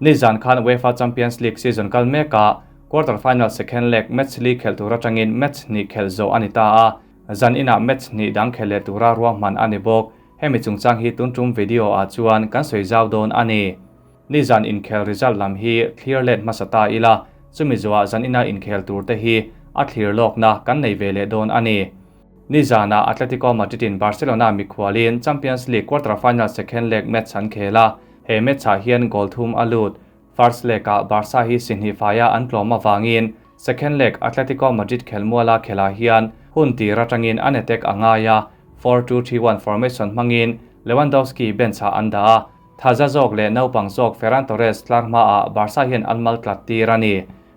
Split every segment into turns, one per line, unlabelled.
Nizan khan UEFA Champions League season kal mekah quarter final second leg match li khelh tur atangin match hnih khelh zawh a ni ta a, zan inah match hnih dang khelh leh tura ruahman a ni bawk. Hemi chungchang hi tun tum video ah chuan kan sawi zau dawn a ni. Nizan inkhel result lam hi thlir let hmasa ta ila, chumi zuah zan ina inkhel tur te hi a thlir lawkna kan nei ve leh dawn a ni. Nizanah Atletico Madrid in Barcelona mikhualin Champions League quarter-final second leg match an khel a, he match-ah hian goal thum a lut. First leg-ah Barca hi si hnih faia an tlawm avangin second leg Atletico Madrid khelmuala khelah hian hun tir atangin an attack a ngai a, 4-2-3-1 formation hmangin Lewandowski bench-ah an dah a, thaza zawk leh naupang zawk Ferran Torres tlar hmaah Barca hian an mal tlat tir a ni.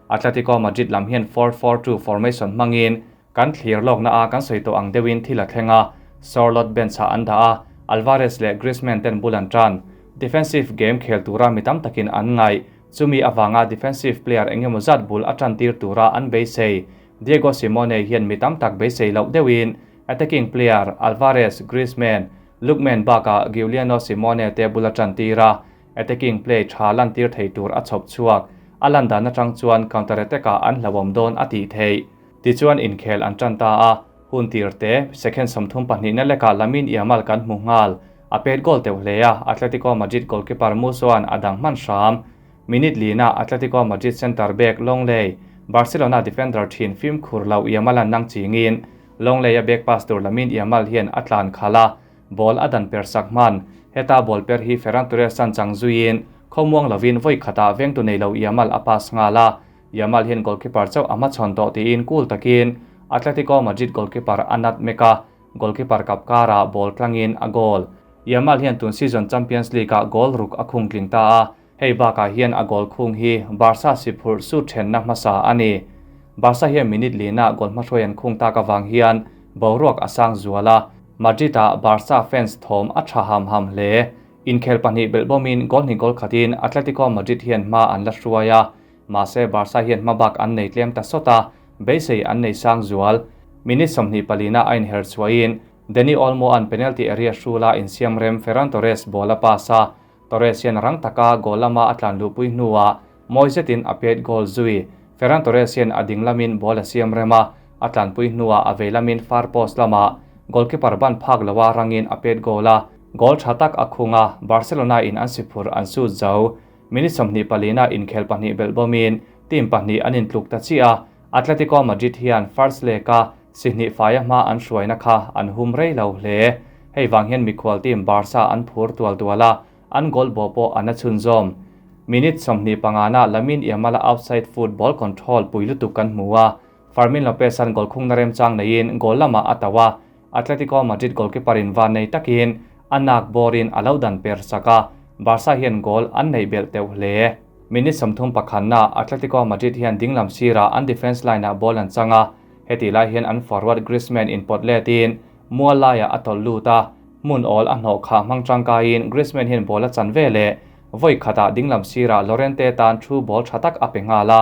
Atletico Madrid lam hian 4-4-2 formation hmangin Kan thlir lawkna a kan sawi tawh ang deuhin thil a thleng a, Sorloth bench ah an dah a, Alvarez leh Griezmann ten bul an tan. Defensive game khel tura mi tam takin an ngaih, chumi avanga defensive player eng emaw zat bul a tan tir tura an beisei. Diego Simeone hian mi tam tak beisei loh deuhin attacking player Alvarez, Griezmann, Lookman bakah Giuliano Simeone te bul a tan tir a, attacking play tha lantir thei tur a chhawp chhuak. A lan dan atang chuan counter attack ah an hlauhawm dawn a tih theih. Tichuan inkhel an tan ta a, hun tir te, second 32 na lekah Lamine Yamal kan hmu nghal. A pet goal teuh hle a, Atletico Madrid goalkeeper Musso-a'n a dang hman hram. Minute lina Atletico Madrid centre back Longley, Barcelona defender thin fimkhur loh Yamal-a'n nang chingin Longley-a back pass tur Lamine Yamal hian a tlan khalh a, ball a dan per sak hman. Heta ball per hi Ferran Torres-a'n chang zuiin khawmuang lovin vawi khatah vengtu nei lo Yamal a pass nghal a, Yamal hian goalkeeper chauh a hmachhawn tawh tiin cool takin Atletico Madrid goalkeeper a nat mek a, goalkeeper kap karah ball tlangin a goal. Yamal hian tun season Champions League-ah goal ruk a khung tling ta a, hei bakah hian a goal khung hi Barca si phurh sut thenna hmasa a ni. Barca hian minute lina goal hmahruai an khung tak avang hian boruak a sang zual a, Madrid-ah Barca fans thawm a tha ham ham hle. Inkhel pahnih belh bawmin goal hnih goal khatin Atletico Madrid hian hma an la hruai a, Mahse, Barca hian hmabak an nei tlem ta sawt a, beisei an nei sang zual. Minute 24 a inher chhuahin Dani Olmo-a'n penalty area hrula insiam rem Ferran Torres ball a pass a, Torres hian rang taka goal lama a tlan luhpui hnuah mawi zetin a pet goal zui. Ferran Torres hian a ding lamin ball a siam rem a, a tlanpui hnuah a vei lamin far post lamah goalkeeper ban phak loa rangin a pet goal a, goal tha tak a khung a, Barcelona in an si phur an sut zo. Minute 24 inkhel pahnih belh bawmin team pahnih an intluk ta chiah a, Atletico Madrid hian first leg-a si hnih faia hma an hruaina kha an hum rei lo hle. Hei vang hian mikhual team Barca an phur tual tual a, an goal bawh pawh an a chhunzawm. Minute 25 Lamine Yamal-a outside foot ball control pui lutuk kan hmu a, Fermin Lopez-a'n goal khungna remchang neiin goal lamah a tauh a, Atletico Madrid goalkeeper in van nei takin a nak bawrin a lo dan per sak a, Barca hian goal an neih belh teuh hle. Minute 31 Atletico Madrid hian dinglam sirah an defence line-ah ball an chang a, hetih lai hian an forward Griezmann in pawt letin mual laiah a tawlh lut a, hmun awl a hnawh khah hmang tangkaiin Griezmann hian ball a chan ve leh vawi khatah dinglam sirah Llorente tan thu ball tha tak a pe nghal a,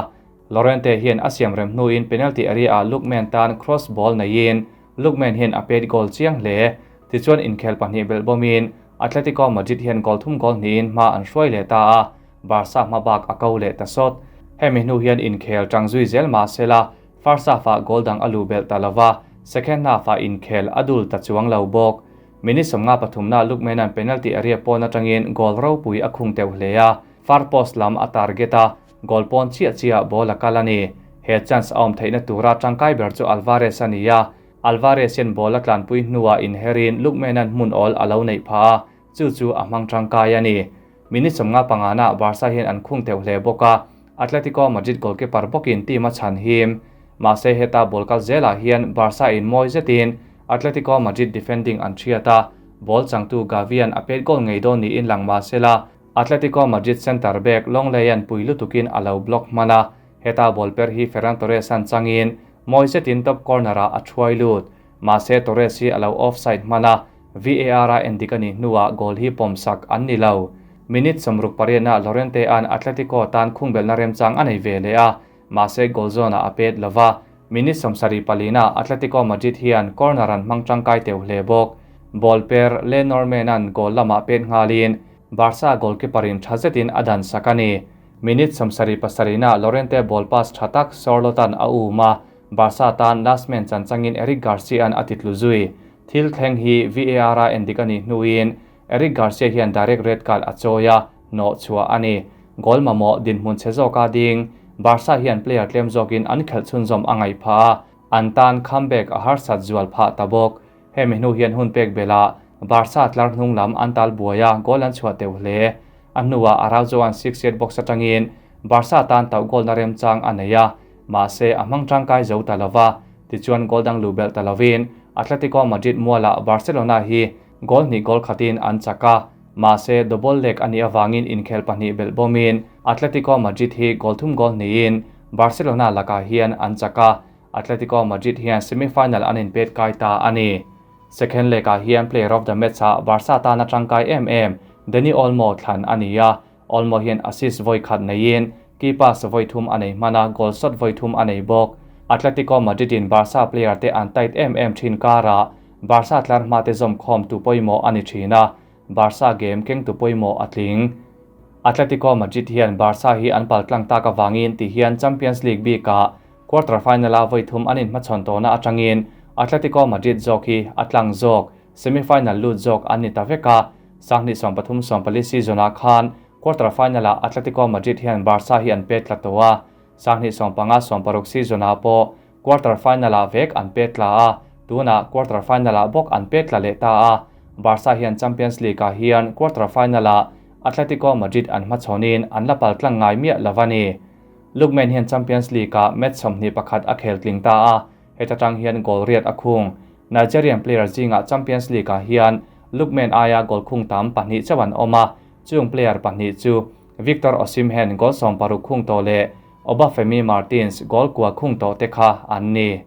Llorente hian a siam rem hnuin penalty area-ah Lookman tan cross ball neiin Lookman hian a pet goal chiang hle. Tichuan inkhel pahnih belh bawmin Atletico Madrid hian goal thum goal hnihin hma an hruai leh ta a, Barca hma bak a ko leh ta sawt. Hemi hnu hian inkhel tang zui zel mah sela first half-ah goal dang a luh belh ta lova, second half-ah inkhel a dul ta chuang lo bawk. Minute 53 Lookman-a'n penalty area pawn atangin goal ropui a khung teuh hle a, far post lam a target a, goal pawn chiah chiah ball a kal a ni. He chance a awm theihna tura tangkai ber chu Alvarez a ni a, Alvarez hian ball a tlanpui hnuah inherin Lookman-a'n hmun awl a lo neih phah a, chu chu a hmang tangkai a ni. Minute 55 Barca hian an khung teuh hle bawk a, Atletico Madrid goalkeeper bawkin team a chhan him. Mahse heta ball kal zelah hian Barca in mawi zetin Atletico Madrid defending an thiat a, ball changtu Gavi-a'n a pet goal ngei dawn niin lang mahsela Atletico Madrid centre back Longley-a'n pui lutukin a lo block hman a, heta ball per hi Ferran Torres-a'n changin mawi zetin top corner-ah a thuai lut. Mahse Torres hi a lo offside hman a, VAR-a endik a nih hnuah goal hi pawm sak an ni lo. Minute 68 Llorente-a'n Atletico tan khungbelhna remchang a nei ve leh a, mahse goal zone-ah a pet lova. Minute 74 Atletico Madrid hian corner an hmang tangkai teuh hle bawk. Ball per Le Normand-a'n goal lamah pet nghalin Barca goalkeeper-in tha zetin a dan sak a ni. Minute 77 na Llorente ball pass tha tak Sorloth-a'n a um a, Barca tan last man chan changin Eric Garcia-a'n a titlu zui. Thil thleng hi VAR-a endik a nih hnuin Eric Garcia hian direct red card a chawi a, hnawh chhuah a ni. Goal mamawh dinhmun chhe zawka ding Barca hian player tlem zawkin an khelh chhunzawm a ngaih phah a, an tan comeback a harsat zual phah ta bawk. Hemi hnu hian hun pek belh Barca tlar hnung lam an tal buai a, goal an chhuah teuh hle. A hnuah Araujo-a'n 6-yard box atangin Barca tan tauh goal na remchang a nei a, mahse a hmang tangkai zo ta lova. Tichuan goal dang luh belh ta lovin Atletico Madrid mualah Barcelona hi goal hnih goal khatin an chak a, mahse double leg a nih avangin inkhel pahnih belh bawmin Atletico Madrid hi goal thum goal hnihin Barcelona lakah hian an chak a, Atletico Madrid hian semi-final an inpet kai ta a ni. Second leg-ah hian player of the match-ah Barca tana tangkai em em Dani Olmo thlan a ni a, Olmo hian assist vawi khat neiin key pass vawi thum a nei hman a, goal shot vawi thum a nei bawk. Atletico Madrid-in Barca player te an tight em em thin karah Barca tlar hma te zawmkhawm tu pawimawh a ni thin a, Barca game keng tu pawimawh a tling. Atletico Madrid hian Barca hi an paltlang tak avangin ti hian Champions League bikah quarter final-a vawi thum an inhmachhawn tawhna atangin Atletico Madrid zawk hi a tlang zawk, semi-final lut zawk an ni ta vek a. 2013-14 season-ah khan quarter final-ah Atletico Madrid hian Barca hi an pet tla tawh a, 2015-16 season-ah pawh quarter final-ah vek an pet tla a, tunah quarter final-ah bawk an pet tla leh ta a. Barca hian Champions League-ah hian quarter final-ah Atletico Madrid an hmachhawnin an la paltlang ngai miah lo a ni. Lookman hian Champions League-ah match 21 a khel tling ta a, heta tang hian goal riat a khung. Nigerian player zingah Champions League-ah hian Lookman aia goal khung tam pahnih chauh an awm a, chung player pahnih chu Victor Osimhen goal 60 khung tawh leh Obafemi Martins goal kua khung tawh te kha an ni.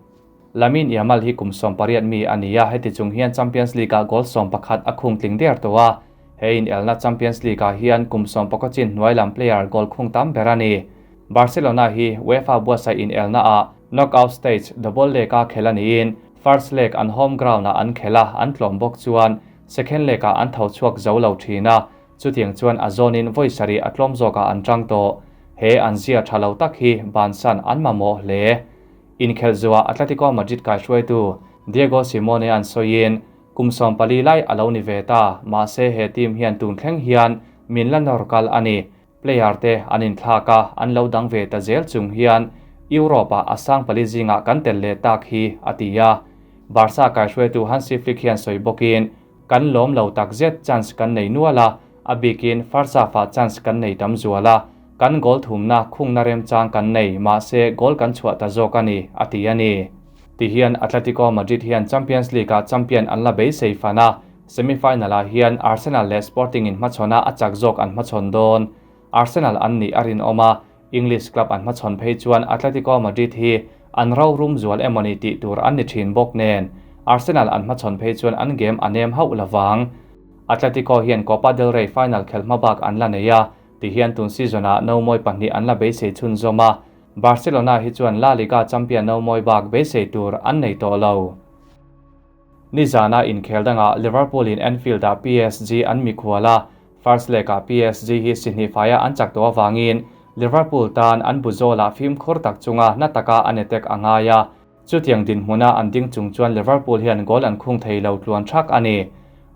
Lamine Yamal hi kum 18 mi a ni a, heti chung hian Champions League-ah goal 11 a khung tling der tawh a, he in elna Champions League-ah hian kum 19 chin hnuai lam player goal khung tam ber a ni. Barcelona hi UEFA buatsaih in elna ah knockout stage double leg-a khel a niin first leg an home ground-ah an khel a, an tlawm bawk chuan second leg-ah an tho chhuak zo lo thin a, chutiang chuan a zawnin vawi sarih a tlawm zawkah an tang tawh. He an zia tha lo tak hi bansan an mamawh hle. Inkhel zuah Atletico Madrid kaihruaitu Diego Simeone an sawiin kum 14 lai a lo ni ve ta, mahse he team hian tun thleng hian min la nawr kal a ni. Player te an inthlak a, an lo dang ve ta zel chung hian Europe-ah a sang pali zingah kan tel leh tak hi a ti a. Barca kaihruaitu Hansi Flick hian sawi bawkin kan lawm lo tak zet chance kan nei nual a, a bikin first half-ah chance kan nei tam zual a, kan goal thumna khungna remchang kan nei, mahse goal kan chhuah ta zawk a ni, a ti a ni. Ti hian Atletico Madrid hian Champions League-ah champion an la beisei fan a, semi-final-ah hian Arsenal leh Sporting in hmachhawn a chak zawk an hmachhawn dawn. Arsenal an nih a rinawm a, English club an hmachhawn phei chuan Atletico Madrid hi an ro rum zual emawni tih tur an ni thin bawk nen. Arsenal an hmachhawn phei chuan an game a nem hauh lovang. Atletico hian Copa del Rey final khel hmabak an la nei a, ti hian tun season-ah no mawi pahnih an la beisei chhunzawm a, Barcelona hi chuan La Liga champion no mawi bak beisei tur an nei tawh lo. Nizana inkhel dangah Liverpool in Anfield-ah PSG an mikhual a, first leg-ah PSG hi si hnih faia an chak tawh avangin Liverpool tan an buzawlah fimkhur tak chunga na taka an attack a ngai a, chutiang dinhmuna an ding chung chuan Liverpool hian goal an khung thei lo tluan thak a ni.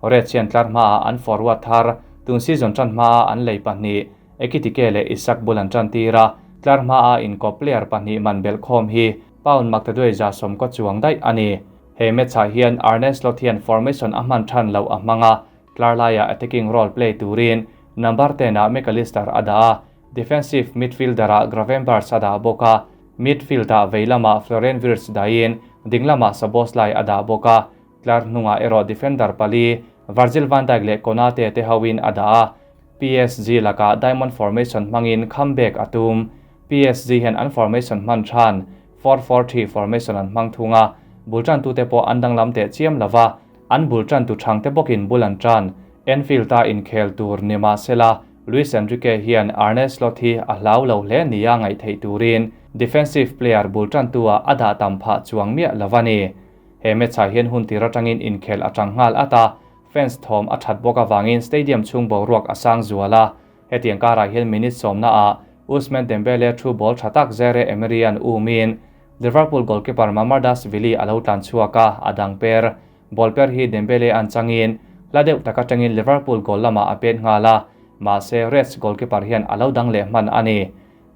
Reds hian tlar hmaah an forward thar, tun season tan hmaa an lei pahnih, Ekitike leh Isak bul an tan tir a, tlar hmaa inkawp player pahnih man belh khawm hi pound maktaduai za sawm kaw chuang daih a ni. He match-ah hian Arne Slot hian formation a hman than loh a hmang a, tlar laiah attacking role play turin number 10-ah Mac Allister a dah a, defensive midfielder-ah Gravenberch a dah bawk a, midfield-ah vei lamah Florian Wirtz dahin ding lamah Szoboszlai a dah bawk a, tlar hnungah erawh defender pali Virgil van Dijk leh Konate te hoin a dah a, PSG lakah diamond formation hmangin comeback a tum. PSG hian an formation hman than 4-4-3 formation an hmang thung a, bul tan tu te pawh an danglam teh chiam lova, an bul tan tu thang te bawkin bul an tan. Anfield-a inkhel tur ni mahsela Luis Enrique hian Arne Slot hi a hlau lo hle nia ngaih theih turin defensive player bul tan tu ah a dah tam phah chuang miah lova ni. He match-ah hian hun tir atangin inkhel a tang nghal at a, fans thawm a that bawk avangin stadium chhung boruak a sang zual a. Hetiang karah hian minute 10 na ah Ousmane Dembele thu ball tha tak Zaire Emery-a'n umin Liverpool goalkeeper Mamardashvili a lo tlan chhuak a, a dang per. Ball per hi Dembele-a'n changin hla deuh tak atangin Liverpool goal lamah a pet nghal a, mahse Reds goalkeeper hian a lo dang leh hman a ni.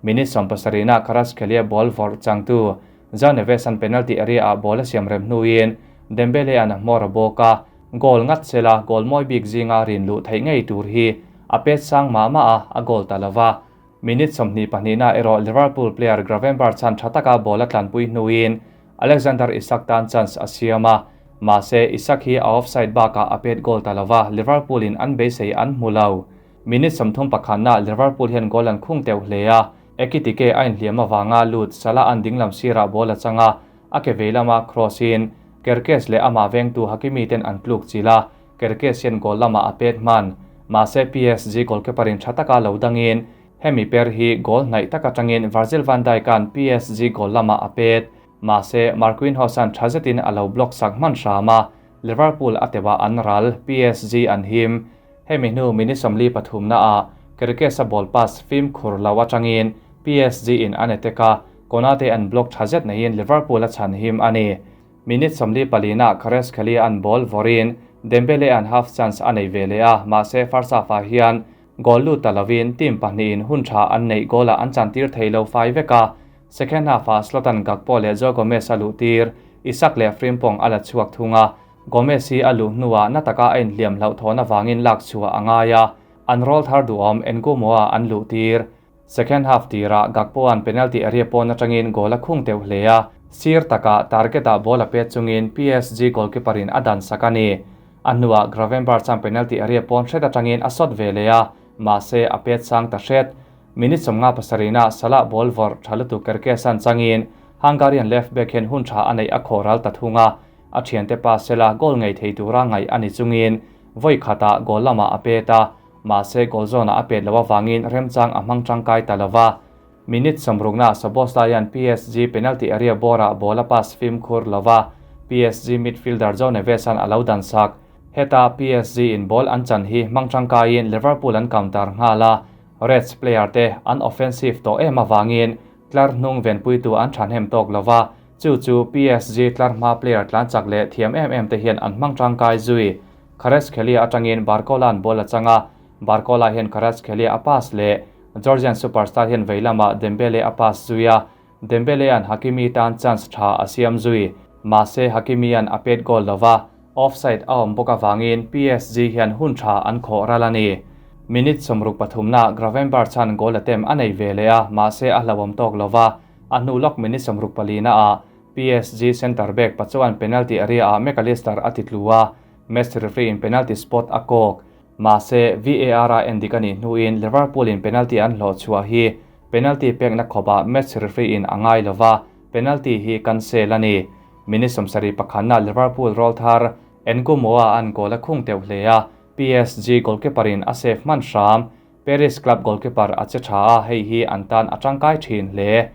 Minute sawmpasarihna Kvaratskhelia ball vawrh changtu João Neves-a'n penalty area-ah ball a siam rem hnuin Dembele-a'n a hmawr a bawk a, goal ngat sela goal mawi bik zinga rin luh theih ngei tur hi a pet sang mah mah a, a goal ta lo va. Minute 22na erawh Liverpool player Gravenberch chan tha taka ball a tlanpui hnuin Alexander Isak tan chance a siam a, mahse Isak hi a offside bakah a pet goal ta lo va, Liverpool in an beisei an hmu lo. Minute 31na Liverpool hian goal an khung teuh hle a, Ekitike a inhliam avanga lut Salah an dinglam sirah ball a chang a, a ke vei lama cross in Kerkez leh amah vengtu Hakimi ten an tluk chilh a, Kerkez hian goal lamah a pet hman. Mahse PSG goalkeeper in tha taka lo dangin hemi per hi goal hnaih tak atangin Virgil van Dijk-a'n PSG goal lamah a pet. Mahse Marquinhos-a'n tha zetin a lo block sak hman hram a, Liverpool a teuhah an ral, PSG an him. Hemi hnu minute 43 naah Kerkez-a ball pass fimkhur lo atangin PSG in an attack a, Konate an block tha zet neiin Liverpool a chhan him a ni. Minute 44 na Kvaratskhelia an ball vawrin Dembele an half chance a nei ve leh a, mahse first half-ah hian goal lut ta lovin team pahnihin hun tha an neih goal-ah an chantir thei lo fai vek a. Second half-ah Slot-an Gakpo leh Joe Gomez a luh tir, Isak leh Frimpong a la chhuak thung a. Gomez hi a luh hnuah na taka a inhliam hlauh thawn avangin lak chhuah a ngai a, an roll thar duhawm Ngumoha an luh tir. Second half tirah Gakpo an penalty area pawn atangin goal a khung teuh hle a, sir taka target-ah ball a pet chungin PSG goalkeeper in a dan sak a ni. A hnuah Gravenberch chan penalty area pawn hret atangin a shot ve leh a, mahse a pet sang ta hret. Minute 57 na Salah ball vawrh tha lutuk Kerkez an changin Hungarian left back hian hun tha a neih a khaw ral ta thung a, a thiante pa sela goal ngei thei tura ngaih a ni chungin voi khatah goal lamah a pet a, mahse goal zone a pet lo awangin remchang a hmang tangkai ta lova. Minute 60 na Szoboszlai-a'n PSG penalty area bawrah ball a pass fimkhur lova, PSG midfielder João Neves-a'n a lo dan sak. Heta PSG in ball an chan hi hmang tangkaiin Liverpool an counter nghal a, Reds player te an offensive tawh em awangin tlar hnung venpuitu an thahnem tawk lova, chu chu PSG tlar hma player tlan chak leh thiam em em te hian an hmang tangkai zui. Kvaratskhelia atangin Barcola an ball a changa, Barcola hian Kvaratskhelia a pass leh Georgian superstar hian veilama Dembele a pass zui a, Dembele an Hakimi tan chance tha a siam zui. Mahse Hakimi an a pet goal lova, offside a awm bawk awangin PSG hian hun tha an khaw ral a ni. Minute 63 na Gravenberch chan goal attempt a nei ve leh a, mahse a hlauhawm tawk lova, a hnu lawk minute 64 na a PSG center back pachuan penalty area a Mac Allister a titlu a, match referee in penalty spot a kawk. Mahse VAR a endik ani hnuin Liverpool in penalty an hlawh chhuah hi penalty pekna khawpah match referee in a ngai lova, penalty hi cancel a ni. Minute 71 na Liverpool roll thar Ngumoha an goal a khung teuh hle a, PSG goalkeeper in a save hman hram. Paris club goalkeeper a che tha a, hei hi an tan a tangkai thin hle.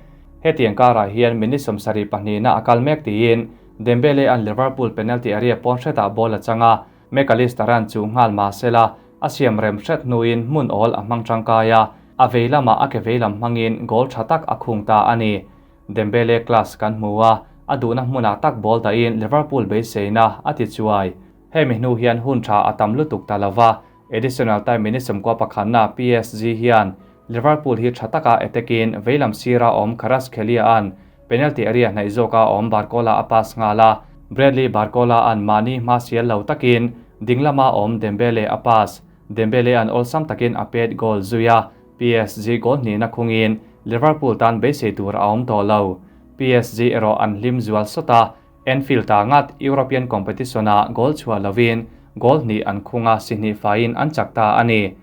Hetiang karah hian minute 72 na a kal mek tiin Dembele an Liverpool penalty area pawn hretah ball a changa, Mac Allister an chu nghal mahsela a siam rem hret hnuin hmun awl a hmang tangkai a, a vei lamah a ke vei lam hmangin goal tha tak a khung ta a ni. Dembele class kan hmu a, a duhna hmunah tak ball dahin Liverpool beiseina a ti chuai. Hemi hnu hian hun tha a tam lutuk ta lova, additional time minute 91 na PSG hian Liverpool hi tha taka attackin veilam sira awm Kvaratskhelia an penalty area hnaih zawka awm Barcola a pass nghal a, Bradley Barcola an mahni hma sial lo takin dinglama awm Dembele a pass. Dembele an awlsam takin a pet goal zuia, PSG goal hnihna khungin Liverpool tan beisei tur a awm tawh lo. PSG erawh an hlim zual sawta, Anfield ta ngat European competition a goal chhuah lovin goal hnih an khunga si hnih faiin an chak ta a ni.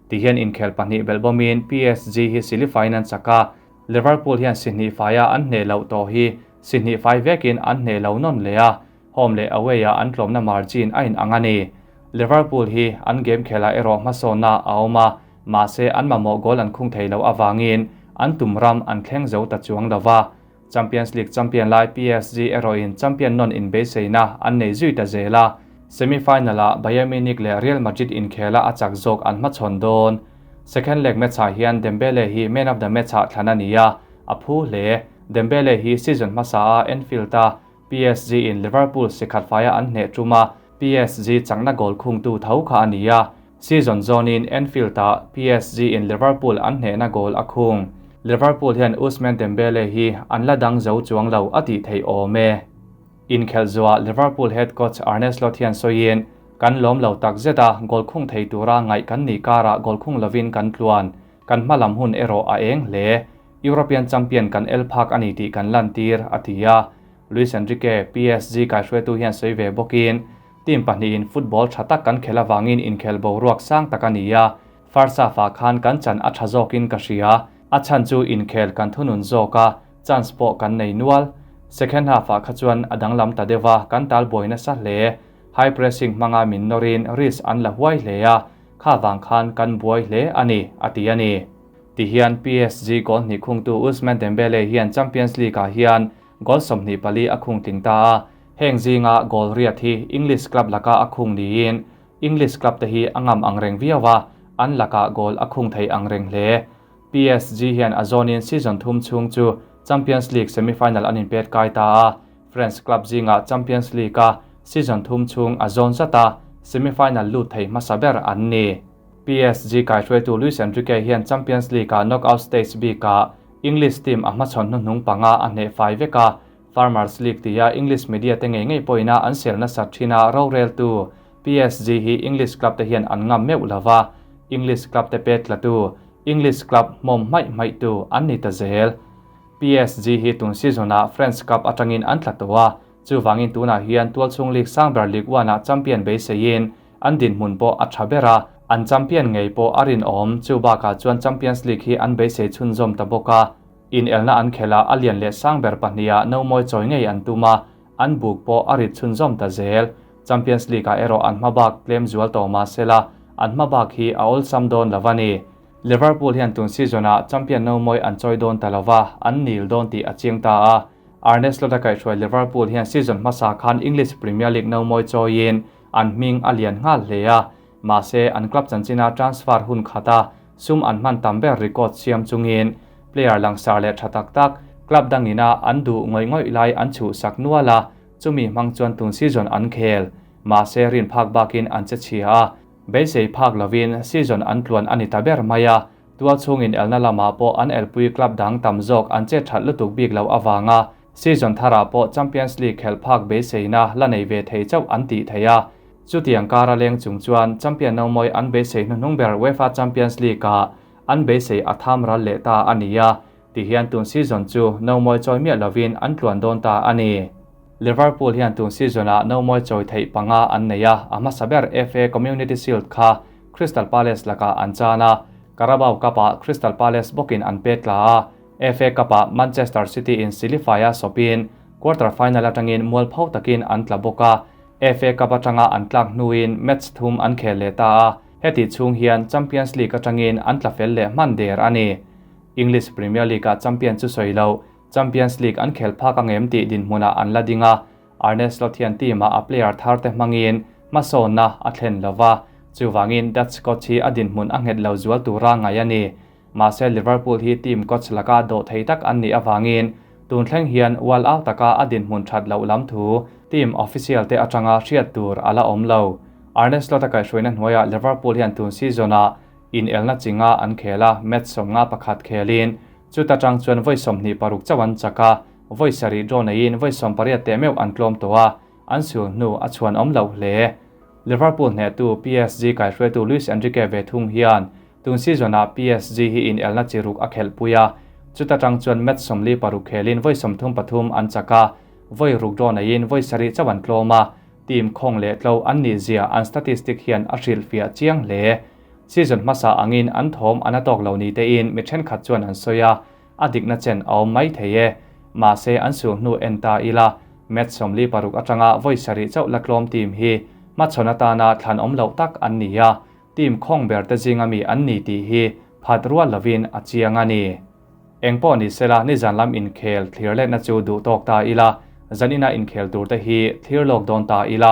Tihian inkhel pahnih belhbawmin PSG hi silifain an chaka, Liverpool hian si hnih faia an hneh loh tawh hi si hnih fai vekin an hneh lo nawn leh a, home leh away a an tlawmna margin a in ang a ni. Liverpool hi an game khela erawh hmasawnna a awm a, mahse an mamawh goal an khung thei lo awangin an tum ram an thleng zo ta chuang lova. Champions League champion lai PSG erawhin champion non in beiseina an nei zui ta zela. Semi-final a Bayern Munich leh Real Madrid inkhela a chak zawk an hmachhawn dawn. Second leg match-ah hian Dembele hi man of the match-ah thlan a ni a, a phu hle. Dembele hi season hmasa-a Anfield-a PSG in Liverpool sikhat faia an hneh ṭuma PSG chakna goal khungtu tho kha a ni a, season zawnin Anfield-ah PSG in Liverpool an hnehna goal a khung. Liverpool hian Ousmane Dembele hi an la dang zo chuang lo a tih theih awm e. Inkhelh zuah Liverpool head coach Arne Slot hian sawiin, Kan lawm lo tak zet a, goal khung thei tura ngaih kan nih karah goal khung lovin kan tluan. Kan hma lam hun erawh a eng hle. European champion kan el phak a ni tih kan lantir, a ti a. Luis Enrique, PSG kaihruaitu hian sawi ve bawkin, Team pahnihin football tha tak kan khelh avangin inkhel boruak sang tak a ni a, first half-ah khan kan chan a tha zawkin ka hria, a chhan chu inkhel kan thunun zawk a, chance pawh kan nei nual. Second half-ah kha chuan a danglam ta deuh a, kan tal buai nasa hle. High pressing hmanga min nawrin risk an la huai hle a, kha vang khan kan buai hle a ni, a ti a ni. Tihian PSG goal hnih khungtu Ousmane Dembele hian Champions League-ah hian goal 24 a khung tling ta a, heng zinga goal riat hi English club laka a khung niin English club te hi a ngam ang reng viau a, an lakah goal a khung thei ang reng hle. PSG hian a zawnin season thum chhung chu Champions League semi-final an inpet kai ta a, French club zingah Champions League-a season thum chhung a zawn zat a, semi-final lut thei hmasa ber an ni. PSG kaihruaitu Luis Enrique hian Champions League-a knockout stage bikah English team a hmachhawn hnuhnung panga a hneh fai vek a, Farmers League tia English media te ngei ngei pawhin a an sel nasat thin a, roreltu PSG hi English club te hian an ngam meuh lo va, English club te pet tlatu, English club hmawm hmaih hmaihtu an ni ta zel. PSG hi tun season-ah French Cup atangin an tla tawh a, chuvangin tunah hian tualchhung league sang ber Ligue 1-ah champion beiseiin an dinhmun pawh a tha ber a, an champion ngei pawh a rinawm, chu bakah chuan Champions League hi an beisei chhunzawm ta bawk a, inelna an khelh a, a lian leh sang ber pahniha nomawi chawi ngei an tum a, an buk pawh a rit chhunzawm ta zel. Champions League-ah erawh an hmabak tlem zual tawh mah sela, an hmabak hi a awlsam dawn lo a ni. Liverpool hian tun season-ah champion nomawi an chawi dawn ta lo va, an nil dawn tih a chiang ta a. Arne Slot-a kaihhruai Liverpool hian season hmasa khan English Premier League nomawi chawiin an hming a lian nghal hle a, mahse an club chanchina transfer hun khata sum an hman tam ber record siam chungin player langsar leh tha tak tak club dangina an duh ngawih ngawih lai an chhuhsak nual a, chumi hmang chuan tun season an khel. Mahse rin phak bakin an che chhia a, beisei phak lovin season an tluan a ni ta ber mai a, tual chhungin elna lamah pawh an elpui club dang tam zawk an che that lutuk bik loh avanga Season tharah pawh Champions League khelh phak beiseina la nei ve thei chauh an tih theih a, chutiang kara leng chung chuan champion nomawi an beisei hnuhnung ber UEFA Champions League-ah an beisei a tham ral leh ta a ni a, tihian tun season chu nomawi chawi miah lovin an tluan dawn ta a ni. Liverpool hian tun season-ah nomawi chawi theih panga an nei a, a hmasa ber FA Community Shield kha Crystal Palace lakah an chan a, Carabao Cup-ah Crystal Palace bawkin an pet tla a, FA Cup-ah Manchester City in Silifaia sawpin quarter final atangin mualpho takin an tla bawk a, FA Cup atanga an tlak hnuin match thum an khel leh ta a, heti chhung hian Champions League atangin an tla fel leh hman der a ni. English Premier League-ah champion chu sawi loh, Champions League an khel phak angem tih dinhmunah an la ding a, Arne Slot hian team-ah a player tharte hmangin hmasawnna a thlen lo va, chuvangin Dutch coach hi a dinhmun a nghet lo zual tura ngaih a ni. Mahse Liverpool hi team coach laka dawh thei tak an nih avangin tun thleng hian wall au taka a dinhmun that loh lam thu team official te atanga hriat tur a la awm lo. Arne Slot-a kaihhruaina hnuaiah Liverpool hian tun season-ah inelna chinga an khel a, match 51 khelin chuta tang chuan vawi 26 chauh an chak a, vawi sarih draw neiin vawi 18 teh meuh an tlawm tawh a, an sul hnu a chhuan awm loh hle. Liverpool hnehtu PSG kaihhruaitu Luis Enrique ve thung hian Tun season-ah PSG hi inelna chi ruk a khelhpui a, chuta tang chuan match 46 khelin vawi 33 an chak a, vawi ruk draw neiin vawi sarih chauh an tlawm a, team khawng leh tlo an nih zia an statistic hian a hrilhfiah chiang hle. Season hmasa angin an thawm an a tawk lo ni tein mi thenkhat chuan an sawi a, a dikna chen a awm mai thei e. Mahse an sul hnu en ta ila, match 46 atanga vawi sarih chauh la tlawm team hi hmachhawn atana thlan awm loh tak an ni a, Team khawng ber te zinga mi an ni tih hi phat rual lovin a chiang a ni. Eng pawh ni sela nizan lam inkhel thlir letna chu duh tawk ta ila, zanina inkhel tur te hi thlir lawk dawn ta ila.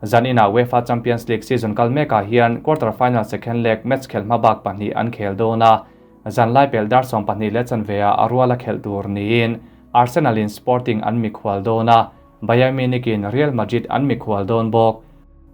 Zaninah UEFA Champions League season kal mekah hian quarter-final second leg match khelh hmabak pahnih an khel dawn a, zanlai pelh dar 12:15 ah a ruala khelh tur niin Arsenal in Sporting an mikhual dawn a, Bayern Munich in Real Madrid an mikhual dawn bawk.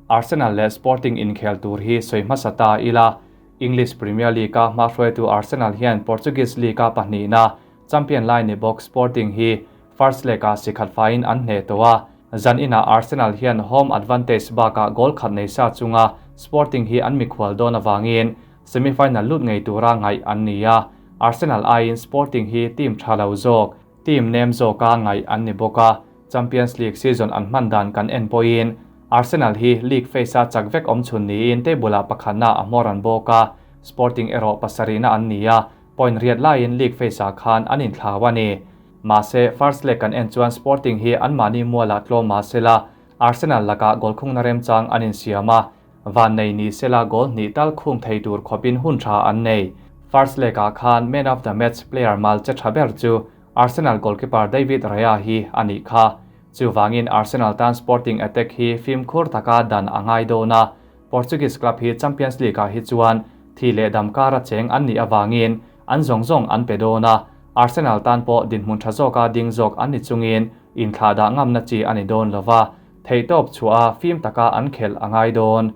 Arsenal leh Sporting inkhel tur hi sawi hmasa ta ila, English Premier League-a hmahruaitu Arsenal hian Portuguese League-a pahnihna champion lai ni bawk Sporting hi first leg-ah sikhat faiin an hneh tawh a, zan inah Arsenal hian home advantage bakah goal khat nei sa chunga Sporting hi an mikhual dawn avangin semi-final lut ngei tura ngaih an ni a, Arsenal aiin Sporting hi team tha lo zawk, team nem zawka ngaih an ni bawk a, Champions League season an hman dan kan en pawhin Arsenal hi league phase-a chak vek awm chhun niin table-ah pakhatna a hmawr an bawk a, Sporting erawh pasarihna an ni a, point riat laiin league phase-ah khan an inthlau a ni. Mahse, first leg kan en chuan Sporting hi anmahni mualah tlawm mah sela, Arsenal lakah goal khungna remchang an insiam a, vannei ni sela goal hnih tal khung thei tur khawpin hun tha an nei. First leg-ah khan man of the match player mal che tha ber chu Arsenal goalkeeper David Raya hi a nih kha. Chuvangin Arsenal tan Sporting attack hi fimkhur taka dan a ngai dawn a, Portuguese club hi Champions League-ah hi chuan thi leh dam kara cheng an nih avangin an zawng zawng an pe dawn a, Arsenal tan pawh dinhmun tha zawka ding zawk an ni chungin inthlah dah ngamna chi a ni dawn lova, theihtawp chhuah a fim taka an khelh a ngai dawn.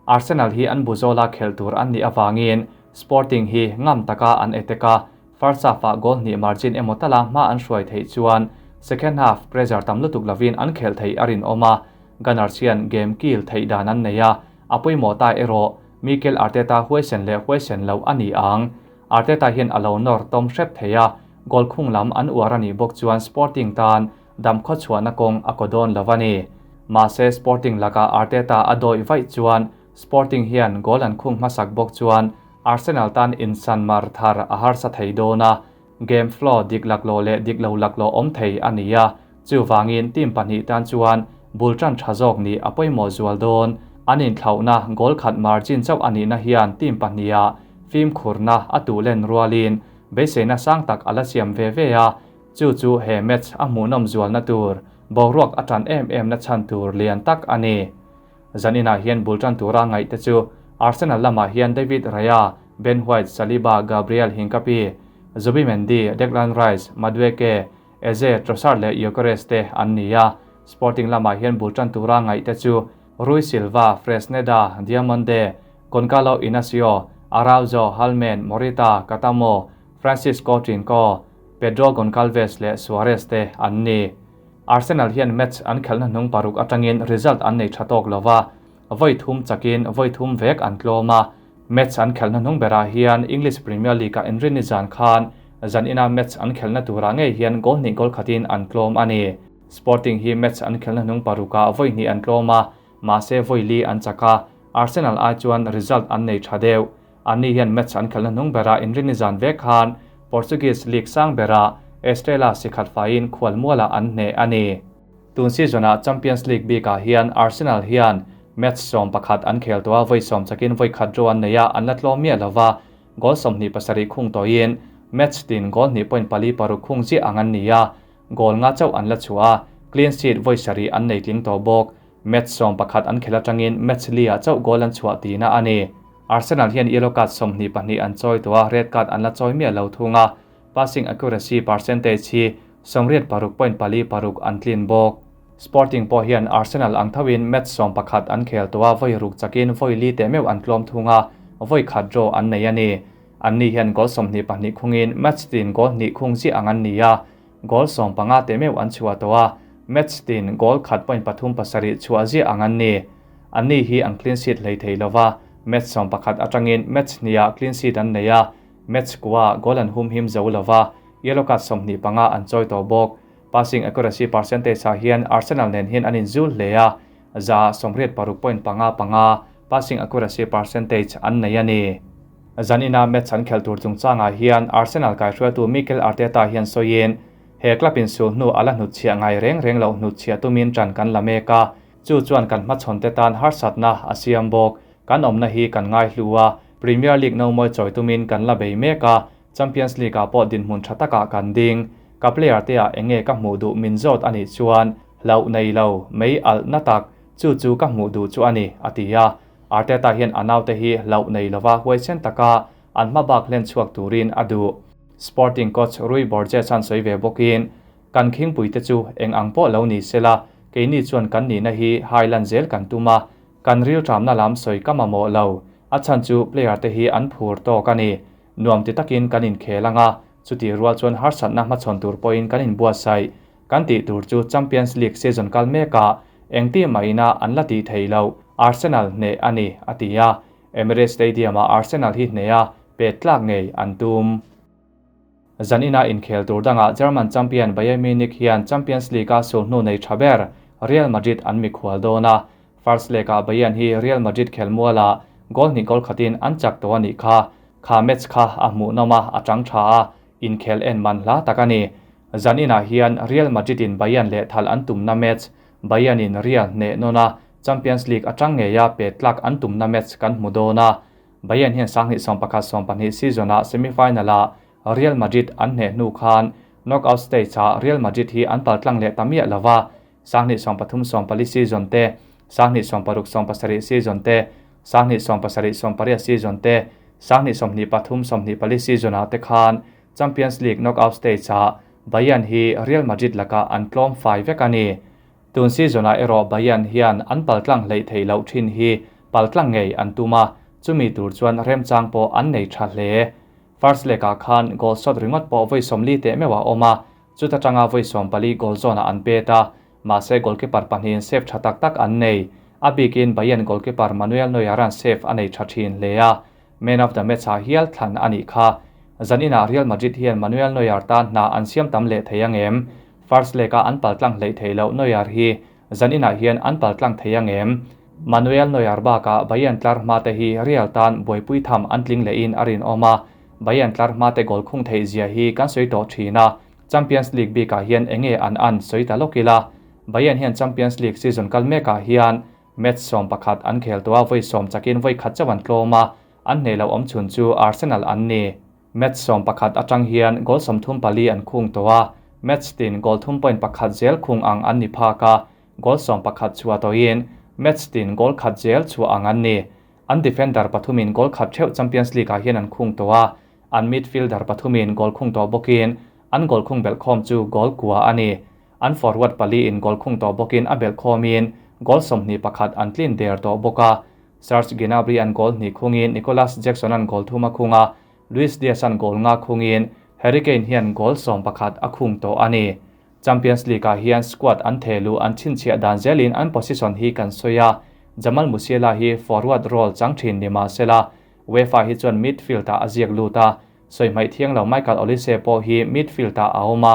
Arsenal hi an buzawla khelh tur an nih avangin Sporting hi ngam taka an attack a, First half-ah goal hnih margin emaw tala hma an hruai theih chuan second half pressure tam lutuk lovin an khelh theih a rinawm a, Gunners hian game kill theih dan an nei a, a pawimawh ta erawh Mikel Arteta huaisen leh huaisen loh a ni ang. Arteta hian a lo nawr tawm hrep thei a, goal khung lam an uar a nih bawk chuan Sporting tan dam khawchhuahna kawng a kaw dawn lo a ni. Mahse Sporting lakah Arteta a dawih vaih chuan Sporting hian goal an khung hmasak bawk chuan Arsenal tan insan mar thar a harsa thei dawn a, game flow dik laklawh leh dik lo laklawh awm thei a ni a, chuvangin team pahnih tan chuan bul tan tha zawk nih a pawimawh zual dawn. An inthlauhna goal khat margin chauh a nihna hian team pahniha fimkhurna a tuh len rualin beiseina sang tak a la siam ve ve a, chu chu he match a hmuhnawm zualna tur boruak a tan em em na chhan tur lian tak a ni. Zaninah hian bul tan tura ngaihte chu Arsenal lamah hian David Raya, Ben White, Saliba, Gabriel Hincapi, Zubimendi, Declan Rice, Madueke, Eze, Trossard leh Gyökeres te an ni a. Sporting lamah hian bul tan tura ngaihte chu Rui Silva, Fresneda, Diamonde, Goncalo Inacio, Araujo, Halmen, Morita, Catamo, Francisco Trinco, Pedro Goncalves leh Suarez te an ni. Arsenal hian match an khelhna hnung paruk atangin result an nei tha tawk lo va, vawi thum chakin vawi thum vek an tlawm a. Match an khelhna hnung berah hian English Premier League-ah inrinni zan khan zan ina match an khelhna turah ngei hian goal hnih goal khatin an tlawm a ni. Sporting hi match an khelhna hnung parukah vawi hnih an tlawm a, mahse vawi li an chak a, Arsenal ai chuan result an nei tha deuh. Anni hian match an khelhna hnung berah inrinni zan vek khan Portuguese League sang berah Estrela sikhat faiin khualmualah an hneh a ni. Tun season-ah Champions League bikah hian Arsenal hian match 11 an khel tawh a, vawi sawm chakin vawi khat draw an nei a, an la tlawm miah lo va, goal 27 khung tawhin match tin goal hnih point pali paruk khung ziah ang an ni a, goal nga chauh an la chhuah a, clean sheet vawi sarih an nei tling tawh bawk. Match 11 an khelh atangin match li-ah chauh goal an chhuah tihna a ni. Arsenal hian yellow card 22 an chawi tawh a, red card an la chawi miah lo thung a, passing accuracy percentage hi 86.46 an tlin bawk. Sporting pawh hian Arsenal ang thoin match 11 an khel tawh a, vawi ruk chakin vawi li teh meuh an tlawm thung a, vawi khat draw an nei a ni. Anni hian goal 22 khungin match tin goal hnih khung ziah ang an ni a, goal 15 teh meuh an chhuah tawh a, match tin goal khat point pathum pasarih chhuah ziah ang an ni. Anni hi an clean sheet hlei thei lova, match 11 atangin match hniah clean sheet an nei a, match kua goal an hum him zo lova, yellow card 25 an chawi tawh bawk. Passing accuracy percentage ah hian Arsenal nen hian an inzul hle a, za 86.55 passing accuracy percentage an nei a ni. Zanina match an khelh tur chungchangah hian Arsenal kaihruaitu Mikel Arteta hian sawiin, He club in sul hnu a la hnutchhiah ngai reng reng loh hnutchhiah tumin tan kan la mek a, chu chuan kan hmachhawn te tan harsatna a siam bawk. Kan awmna hi kan ngai hlu a, Premier League no mawi chawi tumin kan la bei mek a, Champions League ah pawh dinhmun tha takah kan ding. Ka player te ah enge ka hmuh duh min zawt a nih chuan hlauh nei lo, mei alh na tak. Chu chu ka hmuh duh chu a ni, a ti a. Arteta hian a naute hi hlauh nei lova huaisen taka an hmabak hlen chhuak turin a duh. Sporting coach Rui Borges an sawi ve bawkin, Kan khingpuite chu eng ang pawh lo ni sela, keini chuan kan nihna hi hai lan zel kan tum a, kan rilṭamna lam sawi ka mamawh lo. A chhan chu player te hi an phur tawk a ni. Nuam ti takin kan inkhel ang a, chutih rual chuan harsatna hmachhawn tur pawhin kan inbuatsaih. Kan tih tur chu Champions League season kal mekah engti mahina an la tih theih loh Arsenal hneh a ni, a ti a. Emirates Stadium-ah Arsenal hi hneha pet tlak ngei an tum. Zanina inkhel tur dangah German champion Bayern Munich hian Champions League-a sulhnu nei tha ber Real Madrid an mikhual dawn a. First leg-ah Bayern hi Real Madrid khelmualah goal hnih goal khatin an chak tawh a nih kha. Kha match kha a hmuhnawm a, a tang tha a, inkhel en man hla tak a ni. Zaninah hian Real Madrid-in Bayern lehthal an tumna match, Bayern-in Real hneh nawn a, Champions League atang ngeia pe tlak an tumna match kan hmu dawn a. Bayern hian 2011 12 season-ah semi-final-ah Real Madrid an hneh hnu khan knockout stage-ah Real Madrid hi an paltlang leh ta miah lo va, 2013 14 season te, 2016 17 season te, 2017 18 season te, 2023 24 season-ah te khan Champions League knockout stage-ah Bayern hi Real Madrid lakah an tlawm fai vek a ni. Tun season-ah erawh Bayern hian an paltlang hleih theih loh thin hi paltlang ngei an tum a, chumi tur chuan remchang pawh an nei tha hle. First leg-ah khan goal shot ringawt pawh vawi 40 teh meuh a awm a, chuta tanga vawi 14 goal zawnah an pet a, mahse goalkeeper pahnihin save tha tak tak an nei. A bikin Bayern goalkeeper Manuel Neuer-a'n save a nei tha thin hle a, Man of the match-ah hial thlan a nih kha. Zaninah Real Madrid hian Manuel Neuer tan hna an siam tam leh thei ang em? First leg-a an paltlang hleih theih loh Neuer hi zaninah hian an paltlang thei ang em? Manuel Neuer bakah Bayern tlar hmate hi Real tan buaipui tham an tling lehin a rinawm a, Bayern tlar hmate goal khung theih zia hi kan sawi tawh thin a, Champions League bikah hian enge an an sawi ta lawk ila. Bayern hian Champions League season kal mekah hian Match 11 an khel tawh a, vawi 10 chakin vawi khat chauh an tlawm a, an hneh loh awm chhun chu Arsenal an ni. Match 11 atang hian goal 34 an khung tawh a, match tin goal thum point pakhat zel khung ang an ni phak a, goal 11 chhuah tawhin match tin goal khat zel chhuah ang an ni. An defender pathumin goal khat theuh Champions League-ah hian an khung tawh a, an midfielder pathumin goal khung tawh bawkin an goal khung belhkhawm chu goal kua a ni. An forward pali in goal khung tawh bawkin a belhkhawmin goal 21 an tlin der tawh bawk a. Serge Gnabry an goal hnih khungin Nicolas Jackson an goal thum a khung a, Luis Diaz an goal nga khungin Harry Kane hian goal 11 a khung tawh a ni. Champions League-ah hian squad an thehluh an chhinchhiah dan zelin an position hi kan sawi a, Jamal Musiala hi forward role chang thin ni mah sela, UEFA hi chuan midfield-ah a ziak lut a, sawi hmaih thiang lo Michael Olise pawh hi midfield-ah a awm a,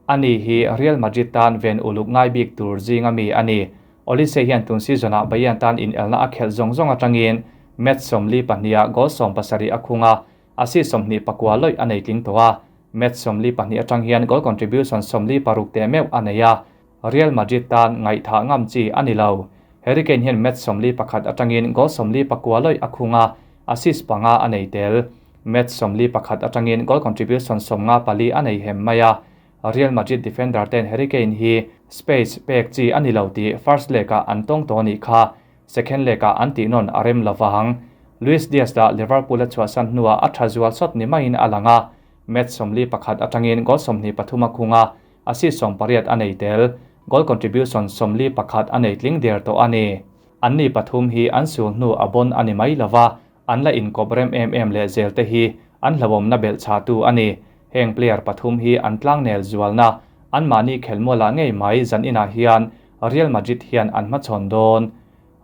ani hi Real Madrid tan ven uluk ngai bik tur zinga mi a ni. Olise hian tun season-ah Bayern tan inelna a khelh zawng zawng atangin match 42-ah goal 17 a khung a, assist 29 lawih a nei tling tawh a. Match 42 atang hian goal contribution 46 teh meuh a nei a, Real Madrid tan ngaihthah ngam chi a ni lo. Harry Kane hian match 41 atangin goal 49 lawih a khung a, assist panga a nei tel. Match 41 atangin goal contribution 54 a nei hem mai a. Real Madrid defender ten Harry Kane hi space pek chi a ni lo tih first leg-ah an tawng tawh a nih kha. Second leg-ah an tih nawn a rem lovang. Luis Diaz lah Liverpool a chhuahsan hnuah a tha zual sawt ni maiin a lang a. Match 41 atangin goal 23 a khung a, assist 18 a nei tel. Goal contribution 41 a nei tling der tawh a ni. An ni pathum hi an sul hnu a bon a ni mai lova, an la inkawp rem em em leh zel te hi an hlauhawmna belh chhahtu a ni. Heng player pathum hi an tlangnel zualna an mahni khelmualah ngei mai zaninah hian Real Madrid hian an hmachhawn dawn.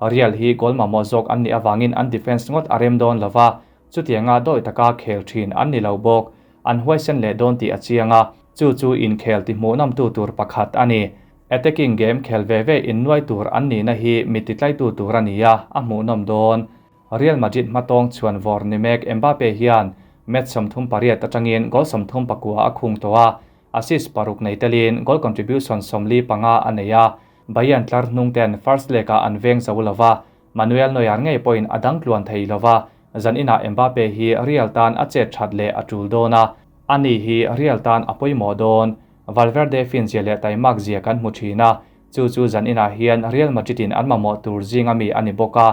Real hi goal mamawh zawk an nih awangin an defence ngawt a rem dawn lova, chutianga dawi taka khel thin an ni lo bawk. An huaisen leh dawn tih a chiang a, chu chu inkhel ti hmuhnawmtu tur pakhat a ni. Attacking game khel ve ve innuai tur an nihna hi mi titlaitu tur a ni a, a hmuhnawm dawn. Real Madrid hmatawng chuan vawr ni mek Mbappe hian match 38 atangin goal 39 a khung tawh a, assist paruk nei telin goal contribution 45 a nei a. Bayern tlar hnung ten first leg-ah an veng zo lova, Manuel Neuer ngei pawhin a dang tluan thei lova, zaninah Mbappe hi Real tan a chet that leh a tul dawn a, ani hi Real tan a pawimawh dawn. Valverde fin zia leh taimak zia kan hmu thin a, Chu chu zan inah hian Real Madrid in an mamawh tur zinga mi a ni bawk a.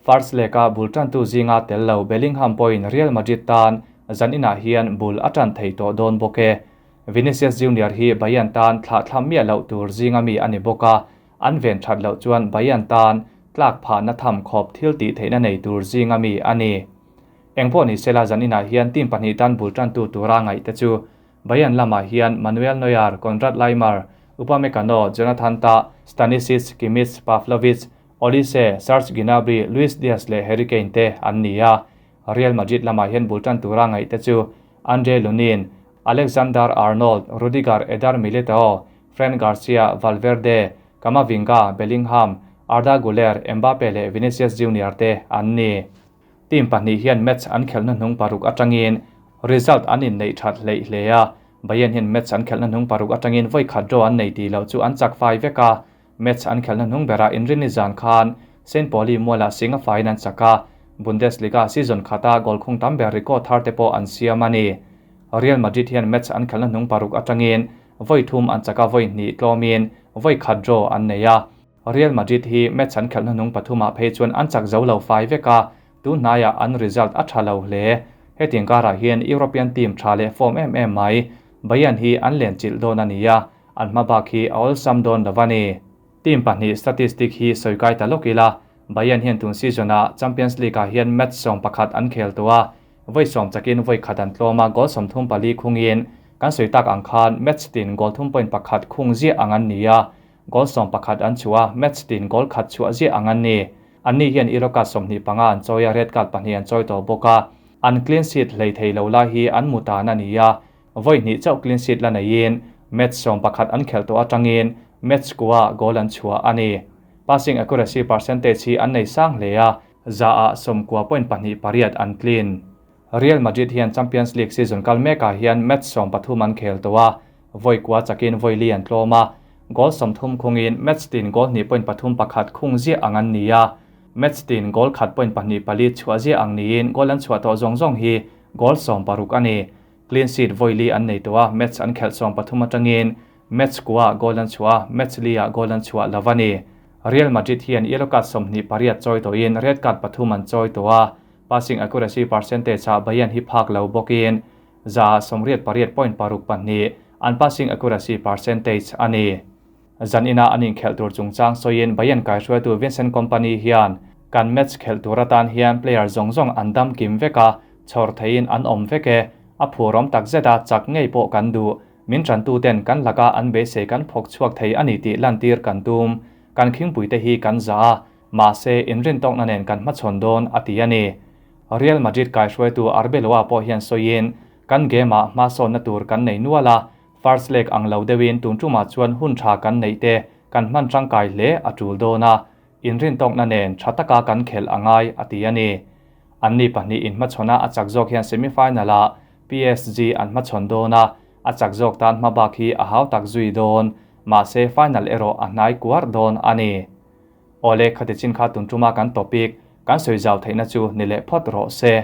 First leg-a bul tantu zinga tel lo Bellingham pawhin Real Madrid tan zan inah hian bul a tan thei tawh dawn bawk e. Vinicius Junior hi Bayern tan thlah thlam miah loh tur zinga mi a ni bawk a, an ven that loh chuan Bayern tan tlak phahna tham khawp thil tih theihna nei tur zinga mi a ni. Engpawh ni sela zan inah hian team pahnih tan bul tantu tura ngaih te chu Bayern lamah hian Manuel Neuer, Konrad Laimer, Upamecano, Jonathan Tah, Stanisic, Kimmich, Pavlovic, Olise, Serge Gnabry, Luis Diaz leh Harry Kane te an ni a. Real Madrid lamah hian bul tan tura ngaih te chu Andre Lunin, Alexander Arnold, Rudiger, Eder Militao, Fran Garcia, Valverde, Camavinga, Bellingham, Arda Guler, Mbappe leh Vinicius Junior te an ni. Team pahnih hian match an khelhna hnung paruk atangin result an inneih that hleih hle a. Bayern hian match an khelhna hnung paruk atangin vawi khat draw an nei tih loh chu an chak fai vek a. Match an khelhna hnung berah Inrinni zan khan Saint Pauli mualah Singa faiin an chak a, Bundesliga season khata goal khung tam ber record thar te pawh an siam a ni. Real Madrid hian match an khelhna hnung paruk atangin vawi thum an chak a, vawi hnih tlawmin vawi khat draw an nei a. Real Madrid hi match an khelhna hnung pathumah phei chuan an chak zo lo fai vek a, tun hnaiah an result a tha lo hle. Hetiang karah hian European team tha leh form em em mai Bayern hi an len chilh dawn a ni a, an hma bak hi a awlsam dawn lo a ni. Team pahnih statistic hi sawi kai ta lawk ila, Bayern hian tun season-ah Champions League-ah hian match 11 an khel tawh a, vawi sawm chakin vawi khat an tlawm a, goal 34 khungin kan sawi tak ang khan match tin goal thum point pakhat khung ziah ang an ni a, goal 11 an chhuah a, match tin goal khat chhuah ziah ang an ni. Anni hian yellow card 25 an chawi a, red card pahnih an chawi tawh bawk a, an clean sheet hlei thei lo lai hi an mu tan a ni a, vawi hnih chauh clean sheet la neiin match 11 an khelh tawh atangin match kua goal an chhuah a ni. Passing accuracy percentage hi an nei sang hle a, za ah 90.28 an clean. Real Madrid hian Champions League season kal mekah hian match 13 an khel tawh a, vawi kua chakin vawi li an tlawm a, goal 30 khungin match tin goal hnih point pathum pakhat khung ziah ang an ni a, match tin goal khat point pahnih pali chhuah ziah ang niin goal an chhuah tawh zawng zawng hi goal 60 a ni. Clean sheet vawi li an nei tawh a, match an khelh 13 atangin match kua goal an chhuah a, match li ah goal an chhuah lo a ni. Real Madrid hian yellow card 28 chawi tawhin red card pathum an chawi tawh a, passing accuracy percentage ah Bayern hi phak lo bawkin za 88.62 an passing accuracy percentage a ni. Zan ina an inkhelh tur chungchang sawiin Bayern kaihruaitu Vincent Kompany hian kan match khelh tur atan hian player zawng zawng an dam kim vek a, chhawr theiin an awm vek e, a phurawm tak zet a chak ngei pawh kan duh, min tantu ten kan laka an beisei kan phawk chhuak thei a ni tih lantir kan tum, kan khingpui te hi kan za a, mahse inrin tawkna nen kan hmachhawn dawn a ti a ni. Real Madrid kaihruaitu Arbeloa pawh hian sawiin kan game ah hmasawnna tur kan nei nual a, first leg ang lo deuhin tun tumah chuan hun tha kan neih te kan hman tangkai hle a tul dawn a, inrin tawkna nen tha taka kan khelh angai a ti a ni. Anni pahnih in hmachhawna a chak zawk hian semi-final ah PSG an hmachhawn dawn a, a chak zawk tan hma bak hi a hau tak zui dawn, mahse final erawh a hnai kuar dawn a ni. Awle khati chin kha tun tuma kan topic kan sawi zau theihna chu ni leh phawt rawh se.